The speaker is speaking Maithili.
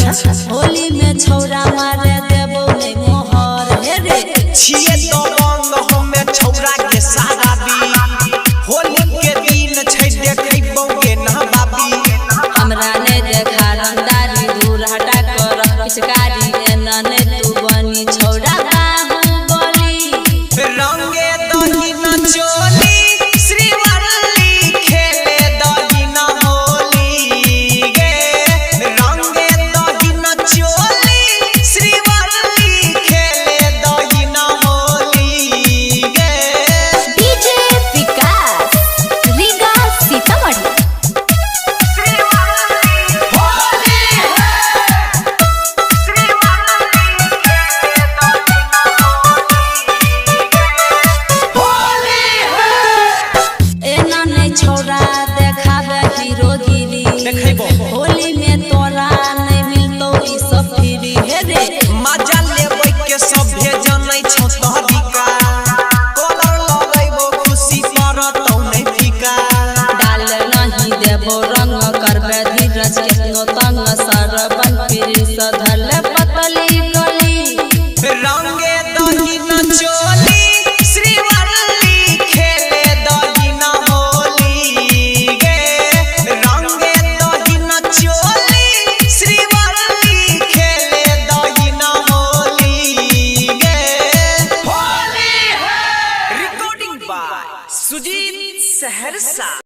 अच्छा। होली में छौरा मारे देबो नै मोहर हे रे। छिए तो रंग हमे छौरा के साराबी, होली के दिन छै देखैबो गे ना बाबी। हमरा नै देखा रंगदारी, दूर हटा कर पिचकारी, एना नै